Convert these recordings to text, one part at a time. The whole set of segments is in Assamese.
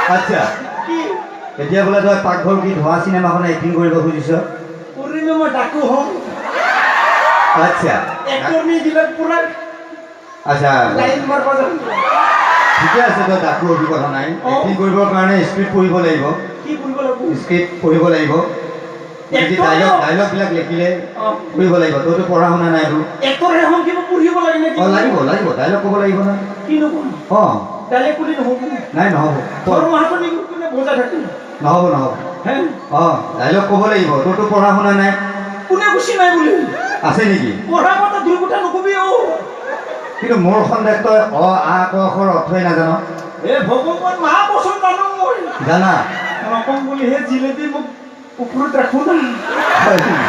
আচ্ছা। কি? এতিয়া বোলে তই পাকঘৰ কি ধোঁৱা চিনেমাখন এক্টিং কৰিব খুজিছ? কৰিমে, মই ডাকু হম। এক্টৰনিবিলাক পুৰা লাইন মাৰিব যাম। ঠিকে আছে, তই ডাকু হবি, কথা নাই। এক্টিং কৰিবৰ কাৰণে স্ক্ৰিপ্ট পঢ়িব লাগিব। কি কৰিব লাগিব? স্ক্ৰিপ্ট পঢ়িব লাগিব। Actor ডাইলগবিলাক লিখিলে পঢ়িব লাগিব। তইতো পঢ়া শুনা নাই তোৰ। এক্টৰহে হম, কিবা পঢ়িব লাগে নেকি? অঁ, লাগিব লাগিব, ডাইলগ ক'ব লাগিব নহয়। কি নকম? অঁ। ডাইলেক্ট বুলি নহ'ব? নাই, নহ'ব। দৰমহাটো নিকি কোনে বজাই থাকিম? নহ'ব, নহ'ব। হে? অঁ, ডাইলগ ক'ব লাগিব। তোৰতো পঢ়া শুনা নাই। কোনে গুচি নাই বুলি? আছে নেকি? পঢ়া কথা দূৰ কথা নকবি অ'। কিন্তু মোৰ সন্দেহ, তই অ আ ক খৰ অৰ্থই নাজান। এ ভগৱান, মা কচম, জানো মই। জানা? নকম বুলিহে জিলেপি মোক ওপৰত ৰাখো না। হয় নেকি?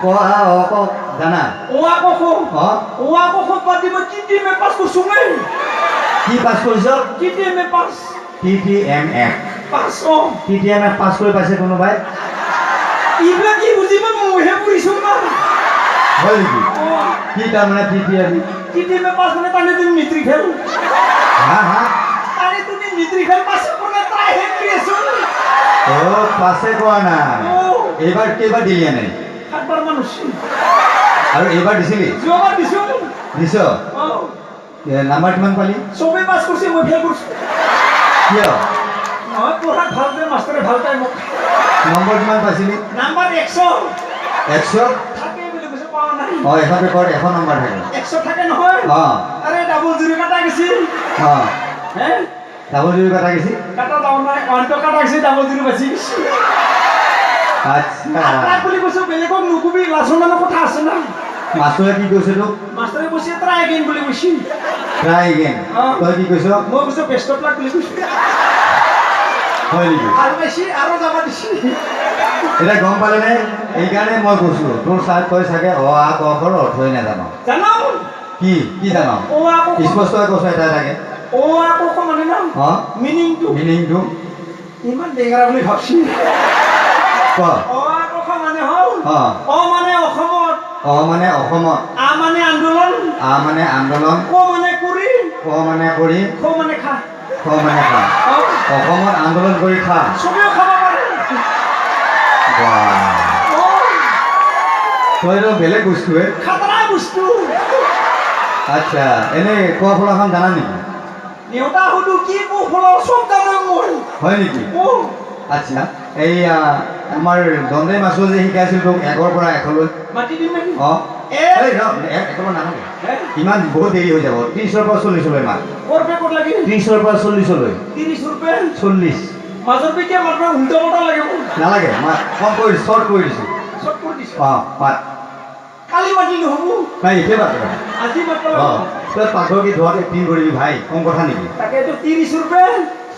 ক আ অ ক জানা? অ আ ক খ। অ আ ক খ বাদ দি মই টি টি এম এ পাছ কৰিছো মই। কি পাছ কৰিছ? T T M A pass. T T M F? Pass, O. T T M F পাছ কৰি পাইছে কোনোবাই? এইবিলাক কি বুজি পাম, মইহে পঢ়িছো না। হয় নেকি? অ। কি তাৰমানে T T M? T T M A pass মানে তানে তুমি মেট্ৰিক ফেল। হা হা? তানে তুমি মেট্ৰিক ফেল, পাছ কৰা ট্ৰাইহে কৰি আছো। অ', পাছে কৰা নাই। অ। এইবাৰ কেইবাৰ দিলি এনে? সাতবাৰ মান হৈছে। আৰু এইবাৰ দিছিলি? যোৱাবাৰ দিছো। দিছ? অ। নাম্বাৰ কিমান পালি? চবেই পাছ কৰিছে, মই ফেইল কৰিছো। কিয়? নহয়, পঢ়াত ভাল যে, মাষ্টৰে ভাল পায় মোক। নম্বৰ কিমান পাইছিলি? নাম্বাৰ 100। 100? থাকে বুলি কৈছে, পোৱা নাই। অঁ, এখন পেপাৰত 100 নম্বৰ থাকে। 100 থাকে নহয়? অঁ। আৰে, ডাবল জিৰ' কাটা গৈছিল। হে? ডাবল জিৰ' কাটা গৈছি? কাটা যাওঁ নাই, ওৱানটো কাটা গৈছে, ডাবল জিৰ' বাচি গৈছে। আটাক বুলি কৈছো, বেলেগক নকবি, লাজৰ মানুহ কথা আছে না। মাষ্টৰে কি কৈছে তোক? মাষ্টৰে কৈছে, ট্ৰাই এগেইন বুলি কৈছে। Try again? অ। তই কি কৈছ? মই কৈছো, বেষ্ট অফ লাক বুলি কৈছো। হয় নেকি? ভাল পাইছি আৰু যাব দিছি। এতিয়া গম পালেনে? এইকাৰণে মই কৈছো, তোৰ তই চাগে অ আ ক খৰ অৰ্থই নাজান। জানো। কি কি জান? অ আ ক খ। স্পষ্টকৈ কৈছ এটা এটাকে। অ আ ক খ মানে না মিনিংটো। মিনিংটো। ইমান ডেঙেৰা বুলি ভাবছি। ক। অ আ ক খ মানে হ'ল অ মানে অসমত, অ মানে অসমত, আ মানে আন্দোলন, আ মানে আন্দোলন, ক মানে কৰি, ক মানে কৰি, খ মানে খা। খ মানে খা। অ। অসমত আন্দোলন কৰি খা। চবেও খাব পাৰে। বাহ। অ। তইতো বেলেগ বস্তুৱে। খাতৰা বস্তু। আচ্ছা, এনেই ক ফলাখন জানা নেকি? নেওতা সুধো কি কৌশল, চব জানো মই। হয় নেকি? অ। আচ্ছা, এই আমাৰ দন্দে মাছৰ যে শিকাইছিল তোক 1ৰ পৰা 100লৈ। মাতি দিম নেকি? অঁ। এক। এই ৰ, একৰ পৰা নালাগে। হে? ইমান বহুত দেৰি হৈ যাব। 30ৰ পৰা 40লৈ মাত। কৰ পে ক'ত লাগিল? 30ৰ পৰা 40লৈ। 30 ৰূপে? 40। মাজৰ পে কিয় মাত্ৰ উল্টা পাল্টা লাগে মোক। নালাগে, মাত কম কৰি, শ্বৰ্ট কৰি দিছোঁ। চব কৰি দিছো। অঁ, মাত। কালি মাতিল নহ'ব? নাই, এতিয়া মাত। আজি মাতিব। অঁ, তই পাকঘৰ কি ধোৱাত এক্টিং কৰিবি ভাই, কম কথা নেকি? তাকেতো, 30 ৰূপে?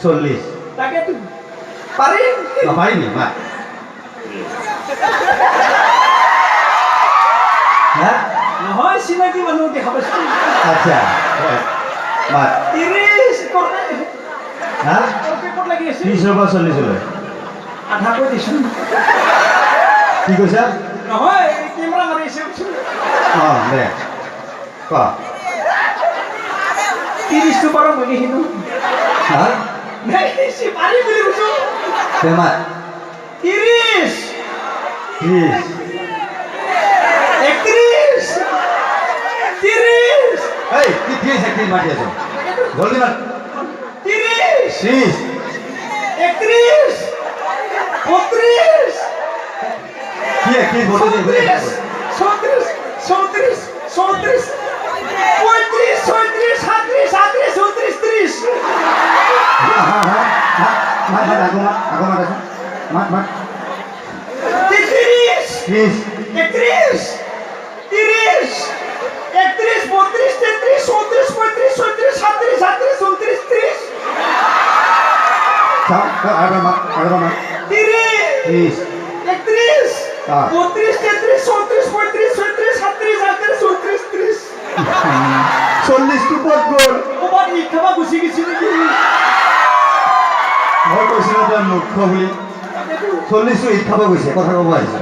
40। তাকেতো, পাৰিম। পাৰিবি, মাত। হা? নহয়, চিনাকি মানুহ দেখা পাইছো। আচ্ছা, মাত। 30 কৰতে হা? কৰতে ক'ত লাগি আছে? 30ৰ পৰা 40লৈ। আধাকৈ দিছো। কি কৈছা? নহয়, কেমেৰা মাৰি আছে। অঁ, দে, ক। 30টো পাৰ মই দেখিনো। হা? পাৰিম বুলি কৈছো। দে, মাত। 30। 30। 31, 30। এই কি 30, 31 মাতি আছ? জলদি মাত। 30। 30। 31, 32। কি 31, 32? 36, 36, 34, 34, 35, 36, 37, 38, 29, 30। হা হা হা হা, মাত মাত, আকৌ মাত, আকৌ মাত আছে, মাত মাত। 30। 30। 31, 30, 31, 32, 33, 34, 35, 36, 37, 38, 29, 30। চাওঁ, আৰু এবাৰ মাত, আৰু এবাৰ মাত। 30। 30। 31, 32, 33, 34, 35, 36, 37, 38, 29, 30। 40টো ক'ত গ'ল? ক'ৰবাত ঈদ খাব গুচি গৈছে নেকি? মই কৈছিলো তই মূৰ্খ বুলি। 40টো ঈদ খাব গৈছে, কথা ক'ব আহিছে।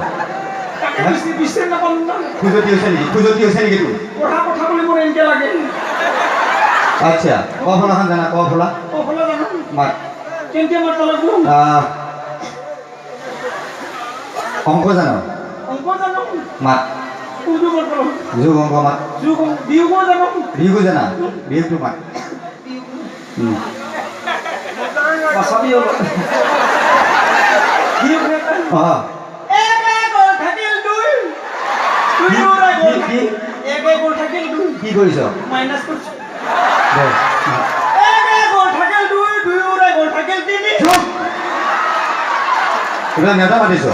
তাকে বিচাৰি নাপালো না। খুজতি হৈছে নেকি? খুজতি হৈছে নেকি তোৰ? পঢ়া কথা ক'লে মোৰ এনেকে লাগে। আচ্ছা, ক ফলাখন জানা? ক ফলা? ক ফলা জানো। মাত। কেনেকে মাতব লাগব? অংক জানো? অংক জানো। মাত। কোনটো মাতব লাগব? যোগ অংক মাত। যোগ, বিয়োগো জানো। বিয়োগো জানা? বিয়োগটো মাত। বাচাবি অলপ। বিয়োগ। এক এক গ'ল থাকিল দুই, দুই গ'ল। কি? এক এক গ'ল থাকিল দুই। কি কৰিছ? মাইনাছ কৰিছো। দে। এক এক গ'ল থাকিল দুই, দুই উৰাই গ'ল থাকিল তিনি। চুপ! এইবিলাক নেতা মাতিছ।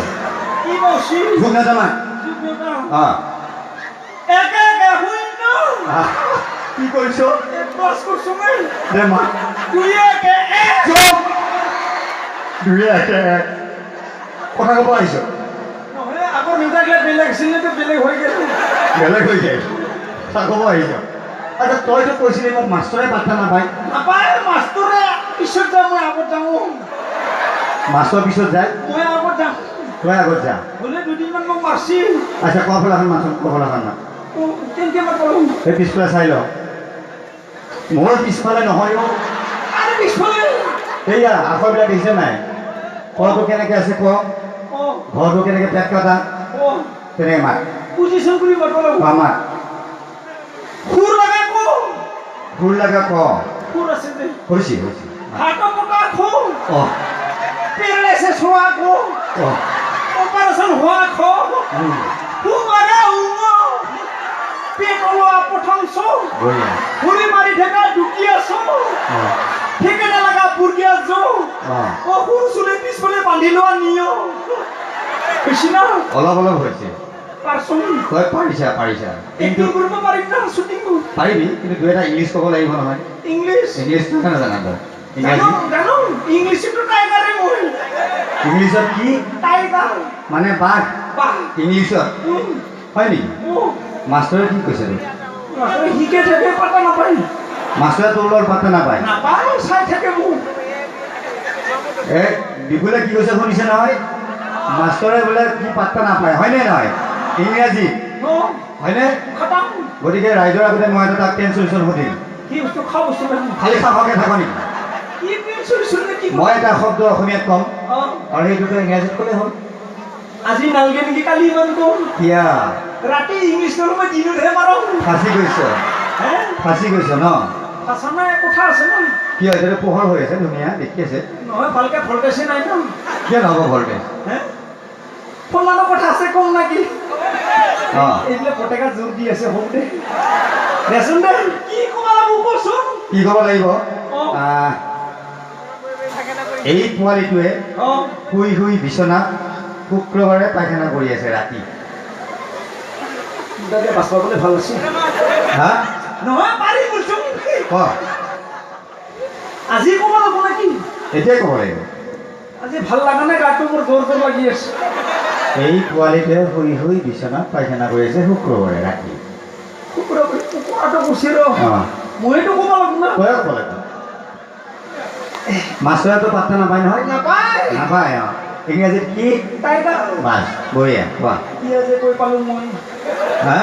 কি কৈছি? যোগ নেতা মাত। যোগ নেতা। অঁ। এক এক শূন্য। কি কৰিছ? এক প্লাছ কৰিছো মই। দে মাত। দুই এক এক। চুপ! দুই এক এক কথা ক'ব আহিছ? নহয়, আগৰ নেতাগিলা বেলেগ আছিল, বেলেগ হৈ গ'ল। বেলেগ হৈ যায়। কথা ক'ব আহিছ? আচ্ছা, তইতো কৈছিলি মোক মাষ্টৰে পাত্তা নাপায়। নাপায়। মাষ্টৰে পিছত যাওঁ, মই আগত যাওঁ। মাষ্টৰ পিছত যায়। মই আগত যাওঁ। তই আগত যা। বোলে দুদিনমান মোক মাৰছি। আচ্ছা, কফলাখন মাতচোন, কফলাখন মাত। কেনেকে মাতব? এই পিছফালে চাই ল। মোৰ পিছফালে নহয় অ'। আৰু পিছফালে? এইয়া আখৰবিলাক দেখিছে নাই? কটো কেনেকে আছে ক। অঁ। ঘৰটো কেনেকে পেট কটা। অঁ। তেনেকে মাত। পজিশ্যন কৰি মাতব লাগিব। অ, মাত। সুৰ লগা ক। সুৰ লগা ক। সুৰ আছে যে। হৈছে, হৈছে। হাতত পকা খো। অঁ। পেৰালাইচিছ হোৱা ক। অঁ। অপাৰেশ্যন হোৱা খ। সুৰ লগা উঙ, পেট ওলোৱা প্ৰথম চ। বঢ়িয়া। ভৰি মাৰি থকা দুকীয়া চ। অঁ। ঠিকেনে লগা বুৰ্গীয়া জ। অঁ। অ, সৰু চুলি পিছফালে বান্ধি লোৱা নিয়। হৈছে না? অলপ অলপ হৈছে। পাৰচোন। তই পাৰিছা, পাৰিছা, কিন্তু এক্টিং কৰিব পাৰিম না, শ্বুটিং? পাৰিবি, কিন্তু দুই এটা ইংলিছ ক'ব লাগিব নহয়। ইংলিছ? ইংলিছটো নাজানা তই? জানো। ইংৰাজী? জানো, ইংলিছতো টাইগাৰে মই। ইংলিছত কি? টাইগাৰ। মানে বাঘ? বাহ। ইংলিছত? হয় নেকি? মাষ্টৰে কি কৈছে তোক? মাষ্টৰে শিকাই থাকে, পাতা নাপায়। মাষ্টৰে তোৰ লগত পাত্তা নাপায়? নাপায়, চাই থাকে মোক। এ বিপুলে কি কৈছে শুনিছে নহয়? মাষ্টৰে বোলে কি পাত্তা নাপায়, হয়নে নহয়? ইংৰাজী। অঁ। হয়নে? খাটাং। গতিকে ৰাইজৰ আগতে মই এটা তাক টেনচন সুধিম। কি বস্তু খোৱা বস্তু লাগে? খালি খাখকে থাক নেকি? কি পেঞ্চন নে কি? মই এটা শব্দ অসমীয়াত ক'ম অঁ। আৰু সেইটোতো ইংৰাজীত ক'লে হ'ল। আজি নালগে নেকি? কালি ইমান কম। কিয়া? ৰাতি ইংলিছ নকওঁ, মই দিনতহে মাৰো। ফাঁচি গৈছ। হে? ফাঁচি গৈছ ন? ফাঁচা নাই, কথা আছে ন। কিয়? এতিয়াতো পোহৰ হৈ আছে, ধুনীয়া দেখি আছে। নহয়, ভালকে ভল্টেজে নাই ন। কিয় নহ'ব ভল্টেজ? হে, ফোনানো কথা আছে, কম নাকি? অঁ। এইবিলাক ফটেকা জোৰ দি আছে। হওক দে, দেচোন দে, কি ক'ব লাগিব কচোন। কি ক'ব লাগিব? অঁ। এই পোৱালিটোৱে অঁ। শুই শুই বিচনাত শুক্ৰবাৰে পায়খানা কৰি আছে ৰাতি। তাকে বাচপাবলৈ ভাল আছে। হা? নহয়, পাৰি বলছোন। ক। আজি ক'ব লাগিব নেকি? এতিয়াই ক'ব লাগিব। আজি ভাল লগা নাই গাটো, মোৰ জ্বৰ জ্বৰ লাগি আছে। এই পোৱালিটোৱে শুই শুই বিচনাত পায়খানা কৰি আছে শুক্ৰবাৰে ৰাতি। কুকুৰা কুকুৰাটো গুচি ৰ। অঁ। মইতো ক'ব লাগিব না? তয়ে ক'ব লাগিব। মাষ্টৰেতো পাত্তা নাপায় নহয়? নাপায়। নাপায়, অঁ। ইংৰাজীত কি? টাইগাৰ। বাছ, বঢ়িয়া, কোৱা। কি আছে কৈ পালো মই। হা?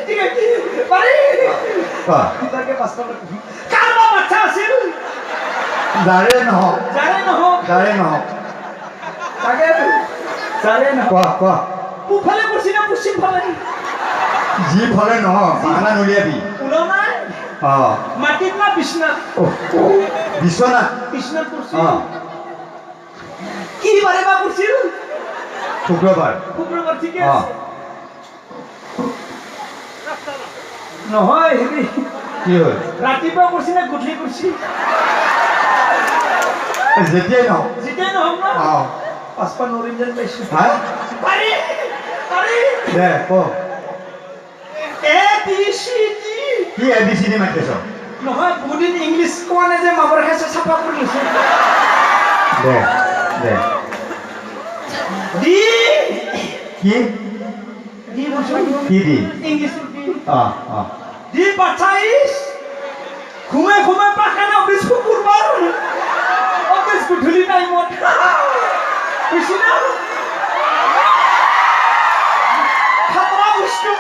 ঠিক আছে, পাৰি। ক। তাকে পাঁচটা কাৰ বা বাচ্ছা আছিল। যাৰে নহওক। যাৰে নহওক। যাৰে নহওক। তাকে, যাৰে ক। নহওক। ক। পূবফালে কৰিছি না পশ্চিম ফালে? যিফালে নহওক, বাহানা নুলিয়াবি। ওলোৱা নাই। অঁ। মাটিত না বিচনাত? বিচনাত। বিচনাত কৰিছি। অঁ। কি বাৰে বা কৰিছিল? শুক্ৰবাৰ। শুক্ৰবাৰ, ঠিকে অঁ। আছে। নহয়, হেৰি। কি হ'ল? ৰাতিপুৱা কৰিছি নে গধূলি কৰিছি? যেতিয়াই নহওক। যেতিয়াই নহওক না? অঁ। পাঁচপা নৰিম যেন পাইছো। হা? পাৰি, পাৰি। দে ক। A B C D. কি এ বি চি ডি মাতিছ? নহয়, বহুদিন ইংলিছ কোৱা নাই যে, মাবৰ খাইছে, চাফা কৰি লৈছে। দে দে। ডি। কি? ডি বলছো। কি দি? ইংলিছৰ ডি। অঁ অঁ। ডি বাচ্চা ইছ ঘুমে ঘুমে পাখানা অফিচ শুকুৰবাৰ অফিচ গধূলি টাইমত বুজিছি না? খাতৰা বস্তু।